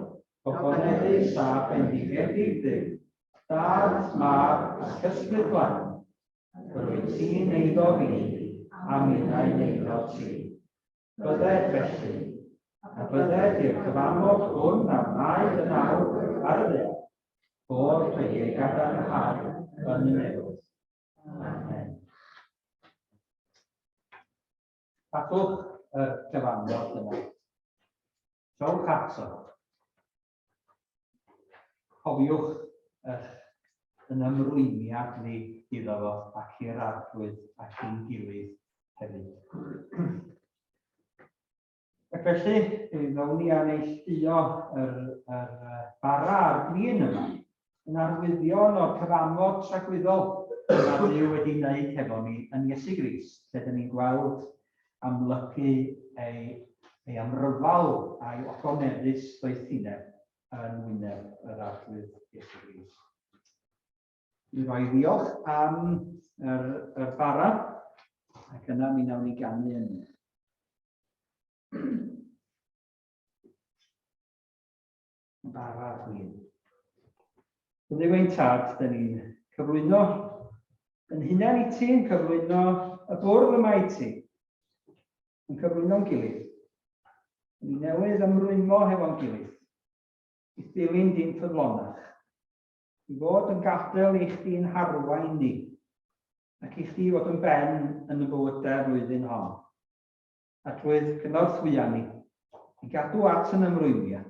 gogoneddus a bendigedig Dduw, Dad, Mab ac Ysbryd Glân, yr wyt ti'n eiddo fi, a minnau'n eiddo ti. Bydded felly, a bydded i'r cyfamod hwn a wnaed yn awr ar y ddaear, fod wedi ei gadarnhau yn y nefoedd. Amen. Cadwch yr cyfamod yna. Trowch ato. Cofiwch eich yn ymrwymiad ni iddo fo ac i'r arglwydd ac i'n gilydd hefyd. Ac felly, fe ddown ni a neilltuo yr, yr bara a'r gwin yma yn arwyddion o'r cyfamod tragwyddol mae Duw wedi wneud hefo ni yn Iesu Grist, lle dyn ni'n gweld amlygu ei, ei amryfal a'i ogoneddus ddoethineb yn wyneb yr Arglwydd Iesu Grist. Mi roi ddiolch am yr, yr bara, ac yna mi wnawn ni ganu yn. Bara a gwin. Dduw ein tad, dyn ni'n cyflwyno yn hunain i ti, yn cyflwyno y bwrdd yma i ti, yn cyflwyno'n gilydd. Dyn ni newydd ymrwymo hefo'n gilydd, i ddilyn di'n ffyddlonach, i fod yn gadael i chdi'n harwain ni, ac i chdi fod yn ben yn y bywydau flwyddyn hon. A drwy'r cynorthwya ni i gadw at yn ymrwymiad,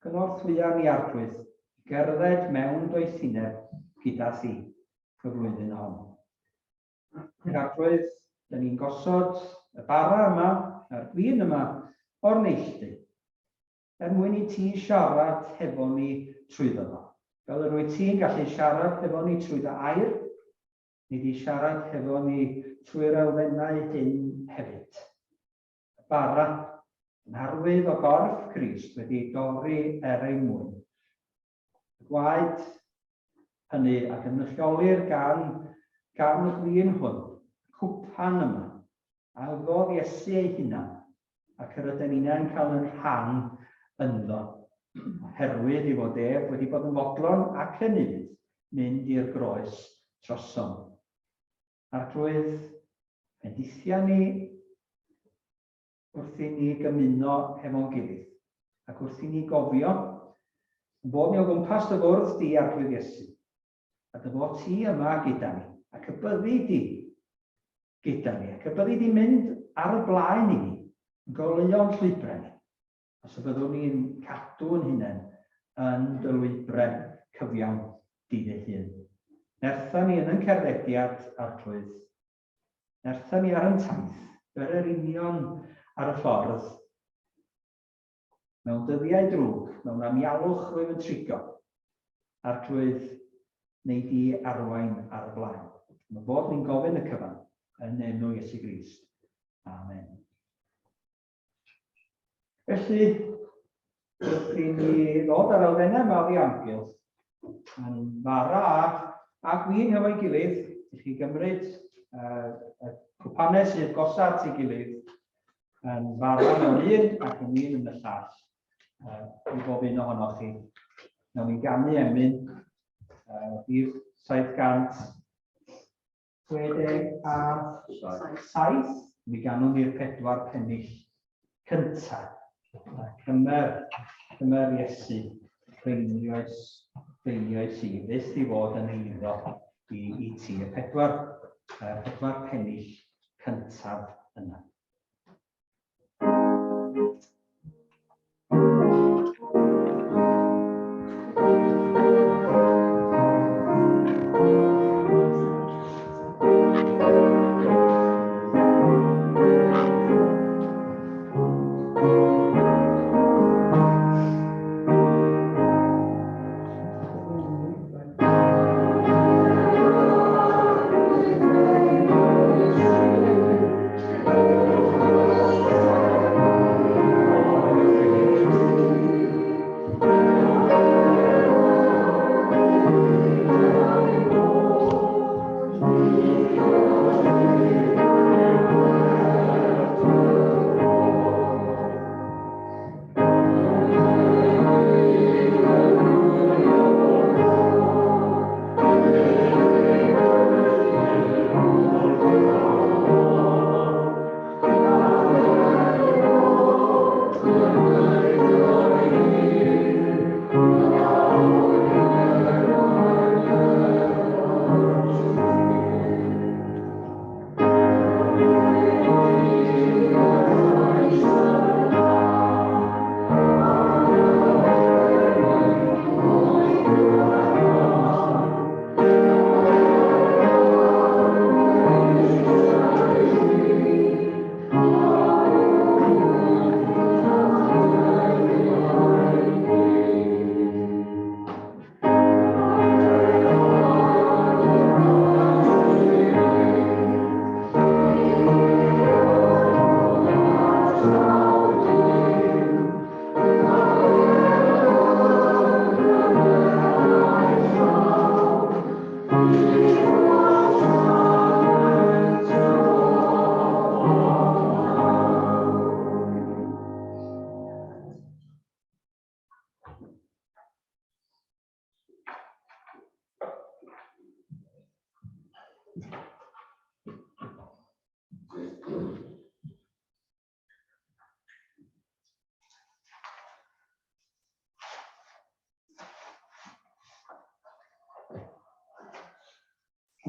cynorthwya ni Arglwydd i gerdded mewn doethineb gyda thi. y flwyddyn hon. Yr Arglwydd, dyn ni'n gosod y bara yma a'r gwin yma o'r neilltu, er mwyn i ti siarad hefo ni trwyddo fo. Fel yr wyt ti'n gallu siarad hefo ni trwy dy air, ni di siarad hefo ni trwy'r elfennau hyn hefyd. Y bara, yn arwydd o gorff Crist wedi ei dorri er ein mwyn. Y gwaed hynny a gynrychiolir gan, gan y gwin hwn, y cwpan yma, a yfodd Iesu ei hunan, ac yr ydym ni'n cael yn rhan ynddo, oherwydd ei fod ef wedi bod yn fodlon ac yn ufudd mynd i'r groes trosom. Arglwydd, bendithia ni wrth i ni gymuno hefo'n gilydd, ac wrth i ni gofio yn bod ni o gwmpas dy fwrdd di, Arglwydd Iesu, a dy fod ti yma gyda ni, ac y byddi di gyda ni, ac y byddi di mynd ar y blaen i ni, yn goleuo'n llwybrau ni, os y byddwn ni'n cadw'n hunain yn dy lwybrau cyfiawn di dy hun. Nertha ni yn yn cerddediad, Arglwydd. Nertha ni ar yn taith, fer yr union ar y ffordd. Mewn dyddiau drwg, mewn anialwch rwyf yn trigo. Arglwydd, neu di arwain ar y blaen. Mae bod ni'n gofyn y cyfan yn enw Iesu Grist. Amen. Felly, wrth i ni ddod â'r elfennau yma oddi amgylch, yn fara a, a gwin hefo'i gilydd, i chi gymryd y cwpanau sydd gosa at ei gilydd, yn fara mewn un ac yn un yn y llall, i bob un ohonoch chi. Nawn ni ganu emyn, rhif 700. 67, mi ganwn ni'r pedwar pennill cyntaf. A cymer, cymer Iesu, rheinioes, rheinioes i, fyth i fod yn eiddo i, i ti. Y pedwar, pedwar pennill cyntaf yna.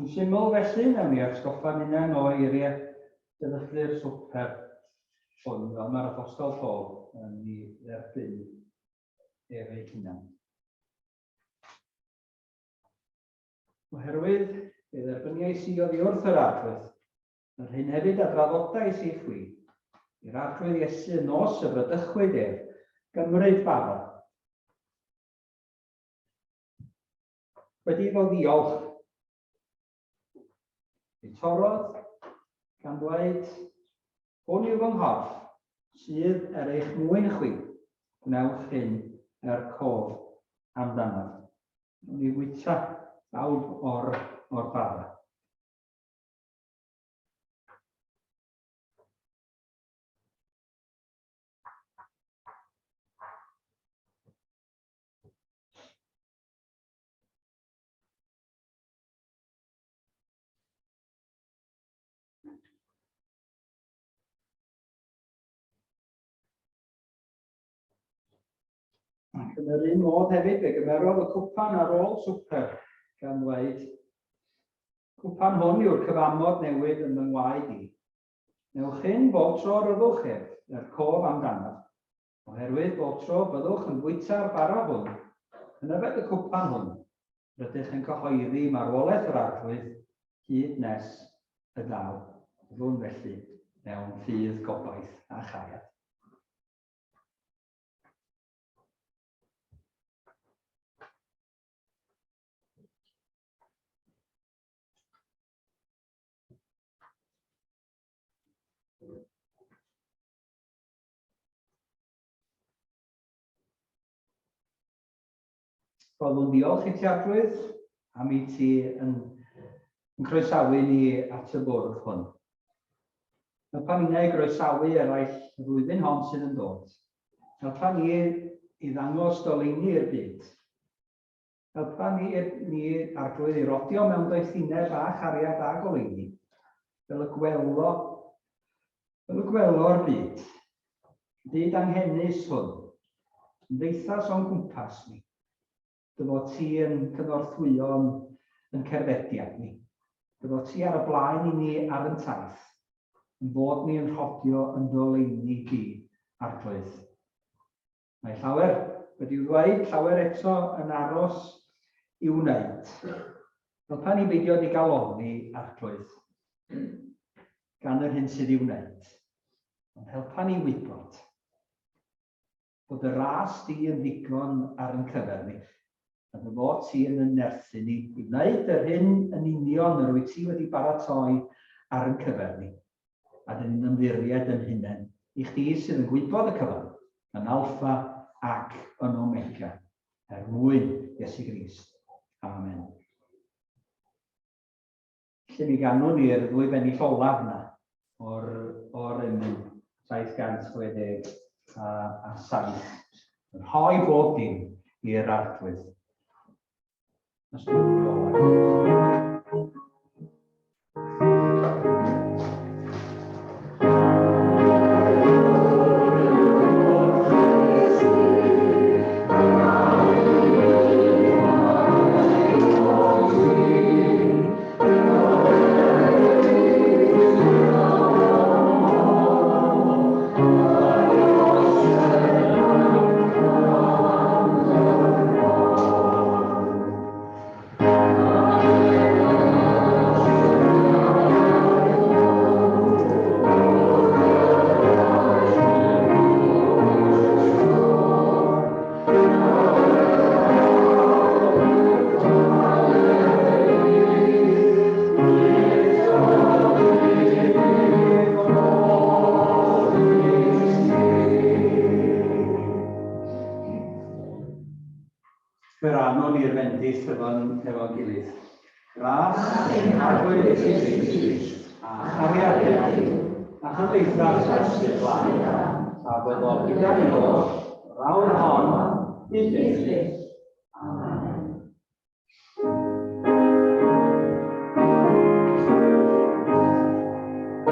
Yn syml felly, nawn ni atgoffa'n hunain o eiriau sefydlu'r swper hwn, fel mae'r Apostol Paul yn ei dderbyn ef ei hunan. Oherwydd Fe dderbyniais i oddi wrth yr Arglwydd, yr hyn hefyd a draddodais i chwi, i'r Arglwydd Iesu y nos y bradychwyd ef, gymryd bara. Wedi iddo ddiolch, fe torrodd, gan ddweud, Hwn yw fy nghorff, sydd er eich mwyn chwi, gwnewch hyn er cof amdanaf. Wnawn ni fwyta bawb o'r, or bara. Ac yn yr un modd hefyd, fe gymerodd y cwpan ar ôl swper, gan ddweud, Cwpan hwn yw'r cyfamod newydd yn fy ngwaed i. Newch hyn bob tro ryddwch ef, er cof amdanaf. Oherwydd bob tro byddwch yn bwyta'r bara hwn, yn yfed y cwpan hwn, rydych yn cyhoeddi marwolaeth yr Arglwydd hyd nes y daw. Byddwn felly mewn ffydd, gobaith a chariad. Rhoddwn ddiolch i ti, Arglwydd, am i ti yn, yn croesawu ni at y bwrdd hwn. Helpa ninnau i groesawu eraill y flwyddyn hon sydd yn dod. Helpa ni i ddangos doleini i'r byd. Helpa ni, ni Arglwydd, i rodio mewn doethineb a chariad a goleuni, fel y gwelo, fel y gwelo'r byd. Byd anghenus hwn, cymdeithas o'n cwmpas ni, dy fod ti yn cynorthwyo'n yn cerddediad ni, dy fod ti ar y blaen i ni ar yn taith, yn bod ni yn rhodio yn dy di, Arglwydd. Mae llawer wedi'w ddweud, llawer eto yn aros i'w wneud. Helpa ni beidio digalonni, Arglwydd, gan yr hyn sydd i'w wneud. Ond helpa ni wybod bod y ras di yn ddigon ar yn cyfer ni, a dy fod ti yn yn nerthu ni i wneud yr hyn yn union yr wyt ti wedi baratoi ar yn cyfer ni, a dyn ni'n ymddiried yn hunain i chdi sydd yn gwybod y cyfan, yn Alpha ac yn Omega, er mwyn Iesu Grist. Amen. Felly mi ganwn ni'r ddwy bennill olaf yna o'r, or emyn 767. Yn rhoi bob dim i'r Arglwydd. Os dwi'n Fe rannwn ni'r fendith efo'n efo gilydd. Gras ein Harglwydd Iesu Grist, a chariad Duw, a chymdeithas yr Ysbryd Glân, a fyddo gyda ni oll, yr awr hon, hyd byth.